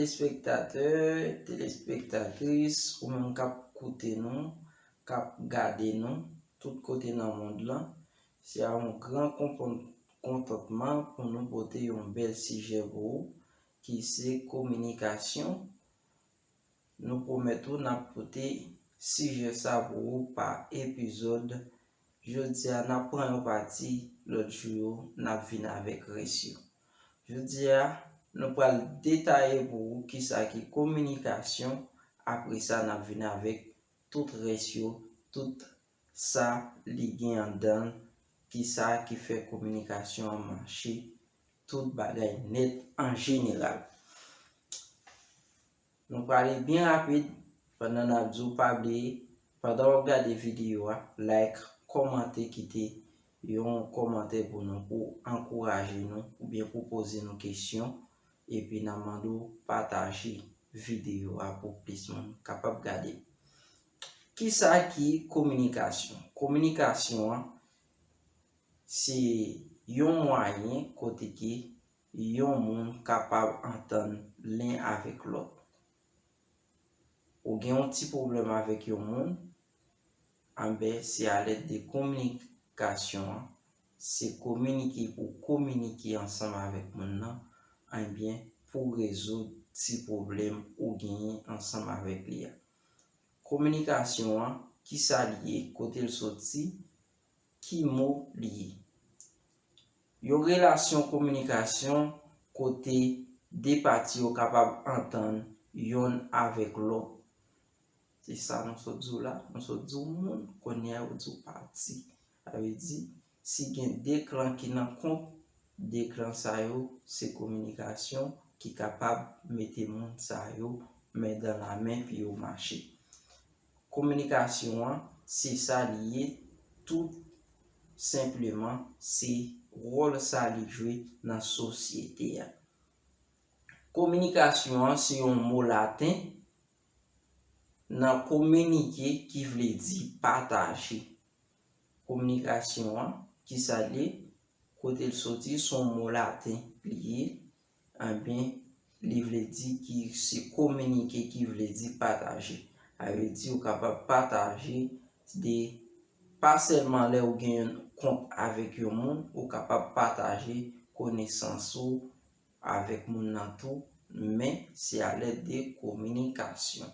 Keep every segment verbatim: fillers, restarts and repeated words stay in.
Telespèktatè, telespektatris, ou menm k ap koute nou, k ap gade nou, tout kote nan mond lan, se a yon gran konpon-, kontantman pou nou pote yon bèl sijè pou ou, ki se kominikasyon. Nou pwomèt ou n ap pote sijè sa pou ou pa epizòd. Jodi a, n ap pran yon pati, lòt jou yo, n ap vin avèk rès yo. Jodi a, nou pral detaye pou ou kisa ki kominikasyon, apre sa, n ap vin avèk tout rès yo, tout sa li gen anndan l, kisa ki fè kominikasyon an mache, tout bagay nèt an jeneral. Nou prale byen rapid, pandan n ap di w pa bliye, pandan w ap gade videyo a, like, kòmante, kite yon kòmantè pou nou, pou ankouraje nou, oubyen pou poze nou kesyon, epi n ap mande w pataje videyo a pou plis moun kapab gade. Kisa ki kominikasyon? Kominikasyon an, se yon mwayen kote ke yon moun kapab antann len avèk lòt. Ou gen yon ti pwoblèm avèk yon moun, anben, se alèd de kominikasyon an, se kominike pou kominike ansanm avèk moun nan, anben, pou rezoud ti pwoblèm ou genyen ansanm avèk li a. Kominikasyon an, kisa li ye, kote l soti, ki mo li ye. Yon relasyon kominikasyon kote de pati yo kapab antann yonn avèk lòt. Se sa nou sot di w la, nou sot di w moun, kounye a yo di w pati. Sa vle di, si gen de klan ki nan kont, de klan sa yo, se kominikasyon ki kapab mete moun sa yo men dan la men pou yo mache. Kominikasyon an, se sa li ye, tou senpleman, se wòl sa li jwe nan sosyete a. Kominikasyon an se yon mo laten nan kominike ki vle di pataje. Kominikasyon an, kisa l ye? Kote l soti, se yon mo laten li ye, anben, li vle di ki se kominike ki vle di pataje. Sa vle di ou kapab pataje de, pa sèlman lè ou gen yon kont avèk yon moun, ou kapab pataje konesans ou avèk moun nan tou, men se alèd de kominikasyon.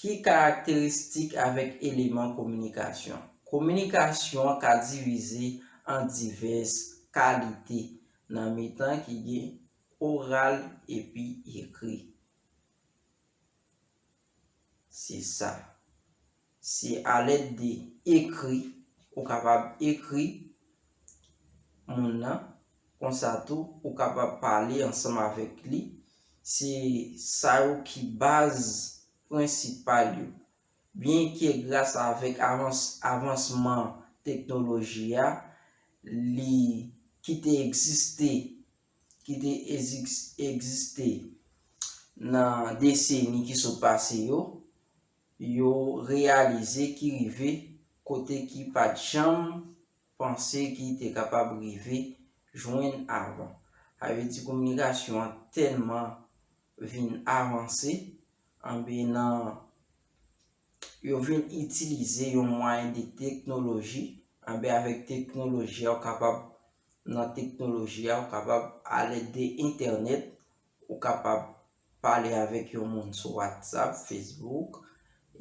Ki karakteristik avèk eleman kominikasyon? Kominikasyon ka divize an divès kalite, nan mitan ki gen oral epi ekri. Se sa. Se alèd de ekri, ou kapab ekri moun nan, konsa tou, ou kapab pale ansanm avèk li. Se sa yo ki baz prensipal yo. Byenke gras avèk avans-, avansman teknoloji a, li ki te egziste, ki te ezis-, egziste nan deseni ki sot pase yo, yo reyalize ki rive kote ki pa t janm panse ki te kapab rive jwenn avan. Sa vle di kominikasyon an tèlman vin avanse, anben nan yo vin itilize yon mwayen de teknoloji, anben avèk teknoloji a, ou kapab, nan teknoloji a, ou kapab alèd de entènèt, ou kapab pale avèk yon moun sou WhatsApp, Facebook,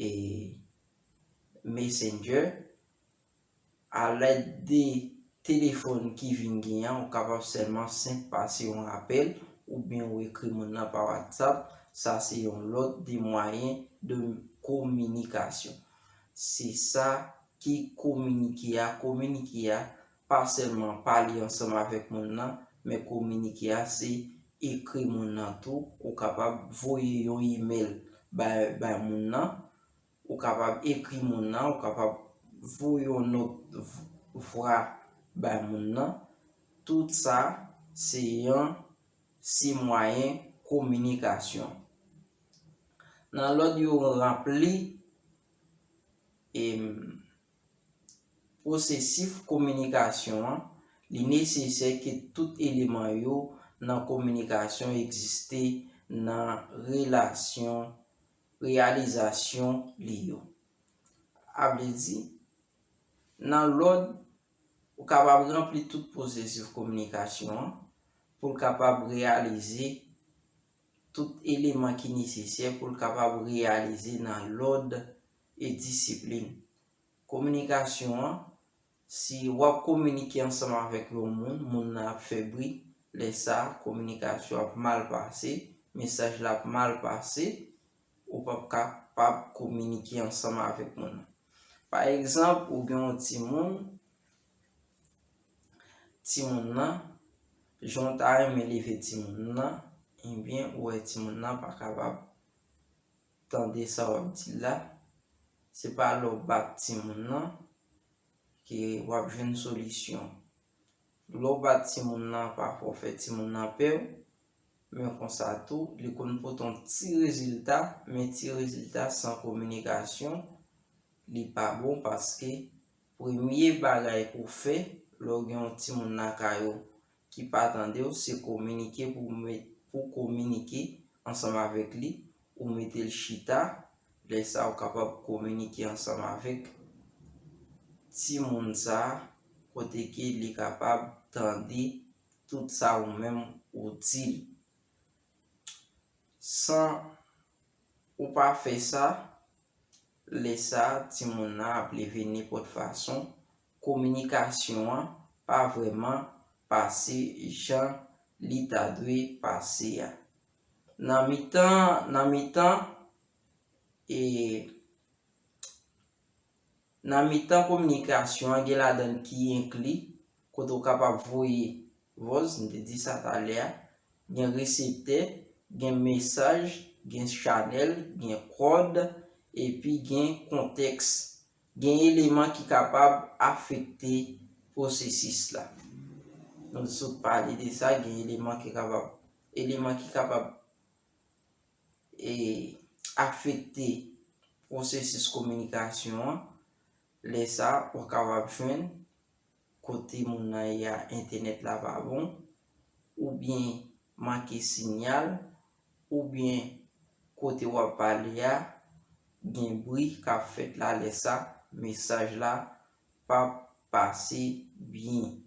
e Messenger, alèd de telefòn ki vin gen an, ou kapab sèlman senp pase yon apèl oubyen ou ekri moun nan pa WhatsApp. Sa se yon lòt de mwayen de kominikasyon. Se sa ki kominike a. Kominike a, pa sèlman pale ansanm avèk moun nan, men kominike a se ekri moun nan tou. Ou kapab voye yon imèl bay, bay moun nan, ou kapab ekri moun nan, ou kapab voye yon nòt v-, vwa bay moun nan. Tout sa, se yon, se mwayen kominikasyon. Nan lòd yo ranpli, em, pwosesis kominikasyon an, li nesesè ke tout eleman yo nan kominikasyon egziste nan relasyon, reyalizasyon li yo. A vle di, nan lòd, ou kapab ranpli tout pwosesis kominikasyon an pou l kapab reyalize tout eleman ki nesesè pou l kapab reyalize nan lòd e disiplin. Kominikasyon an, si w ap kominike ansanm avèk yon moun, moun nan ap fè bri, lè sa a, kominikasyon ap mal pase, mesaj la ap mal pase, ou p ap kapab kominike ansanm avèk moun nan. Pa egzanp, ou gen yon timoun, timoun nan, jan w ta renmen leve timoun nan, ebyen, ou wè timoun nan pa kapab tande sa w ap di l la, se pa lè w bat timoun nan ke w ap jwenn solisyon. Lè w bat timoun nan, pafwa w fè timoun nan pè w, men konsa tou, li konn pote yon ti rezilta, men ti rezilta san kominikasyon, li pa bon paske premye bagay pou w fè lè w gen yon timoun lakay ou ki pa tande w, se kominike pou w met, pou w kominike ansanm avèk li, ou mete l chita, lè sa a ou kapab kominike ansanm avèk timoun sa a, kote ke li kapab tande tout sa ou menm ou di l. San ou pa fè sa, lè sa a, timoun nan ap leve nenpòt fason, kominikasyon an pa vrèman pase jan li ta dwe pase a. Nan mitan, nan mitan, e, nan mitan kominikasyon an, gen ladan l ki enkli, kote w kapab voye vòs, m te di sa talè a, gen reseptè, gen mesaj, gen chanèl, gen kòd, epi gen kontèks. Gen eleman ki kapab afekte pwosesis la. Nou sot pale de sa, gen eleman ki kapab, eleman ki kapab e afekte pwosesis kominikasyon an, lè sa a, ou kapab jwenn kote moun nan ye a, entènèt la pa bon, oubyen manke sinyal, oubyen kote w ap pale a, gen bri k ap fèt la, lè sa, mesaj la p ap pase byen.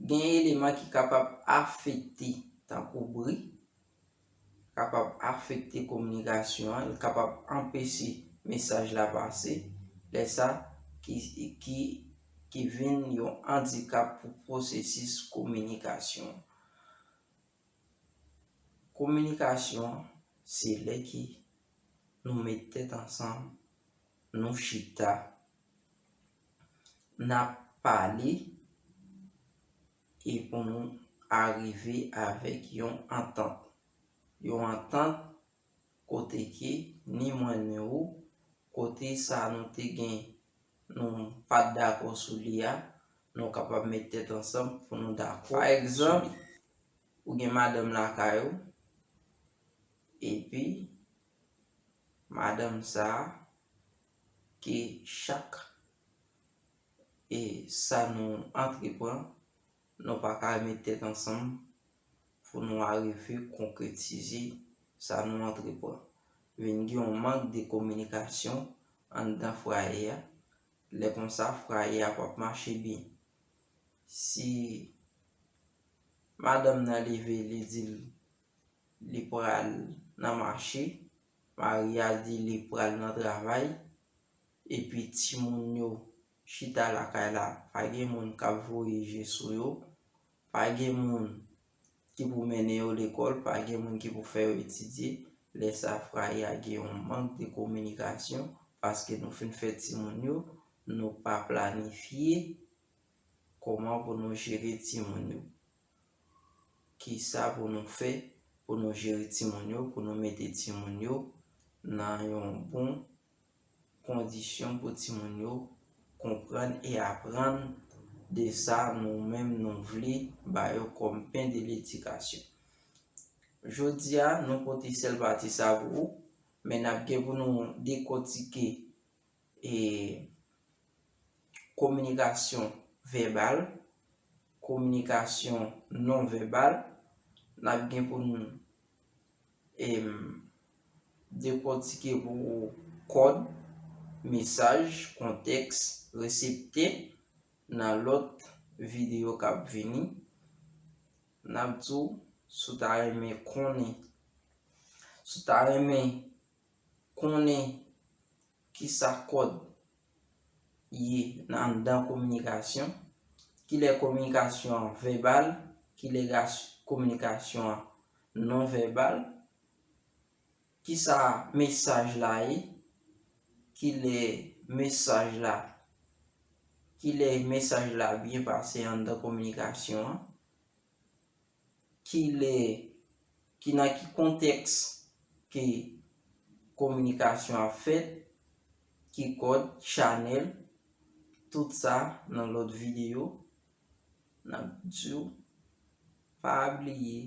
Gen eleman ki kapab afekte, tankou bri, kapab afekte kominikasyon an, li kapab anpeche mesaj la pase, lè sa ki, ki, ki vin yon andikap pou pwosesis kominikasyon an. Kominikasyon, se lè ke nou met tèt ansanm, nou chita, n ap pale e pou nou arive avèk yon antant. Yon antant kote ke ni mwen ni ou, kote sa nou te gen, nou pa t dakò sou li a, nou kapab met tèt ansanm pou nou dakò. Pa egzanp, ou gen madanm lakay ou, epi madanm sa a, ke chak e sa nou antreprann, nou pa ka met tèt ansanm pou nou arive konkretize sa nou antreprann. Vin gen yon mank de kominikasyon anndan fwaye a. Lè konsa, fwaye a p ap mache byen. Si madanm nan leve, li di l, li pral nan mache, mari a di li pral nan travay, epi timoun yo chita lakay la, pa gen moun k ap voye je sou yo, pa gen moun ki pou mennen yo lekòl, pa gen moun ki pou fè yo etidye, lè sa fwaye a gen yon mank de kominikasyon, paske nou fin fè timoun yo, nou pa planifye kòman pou nou jere timoun yo. Kisa pou nou fè pou nou jere timoun yo, pou nou mete timoun yo nan yon bon kondisyon pou timoun yo konprann e aprann de sa nou menm nou vle ba yo kòm pen de ledikasyon. Jodi a, nou pote sèl pati sa pou ou, men n ap gen pou nou dekòtike e kominikasyon vèbal, kominikasyon non vèbal, n ap gen pou n em, dekòtike pou ou kòd, mesaj, kontèks, reseptè nan lòt videyo k ap vini. N ap di w, si w ta renmen konnen, si w ta renmen konnen kisa kòd ye nan anndan kominikasyon, kilè kominikasyon an vèbal, kilè gas-, kominikasyon an non vèbal, kisa mesaj la ye, kilè mesaj la, kilè mesaj la byen pase anndan kominikasyon an, kilè, ki nan ki kontèks ke kominikasyon ap fèt, ki kòd, chanèl, tout sa nan lòt videyo. N ap di w, pa bliye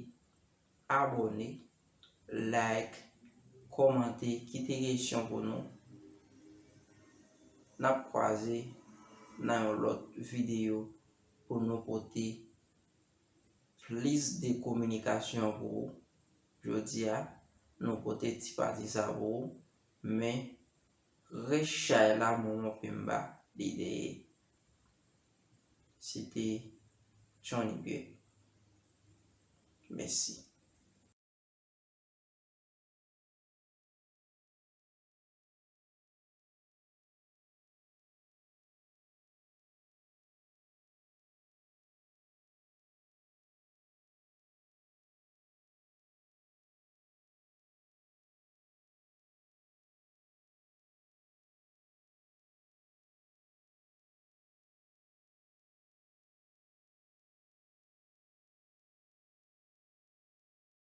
abòne, like, kòmante, kite kesyon pou nou. N ap kwaze nan yon lòt videyo pou nou pote plis de kominikasyon pou ou. Jodi a, nou pote ti pati sa pou ou, men rès chay la, manman Pemba, li dèyè. Se te Johnny Grip. Mèsi.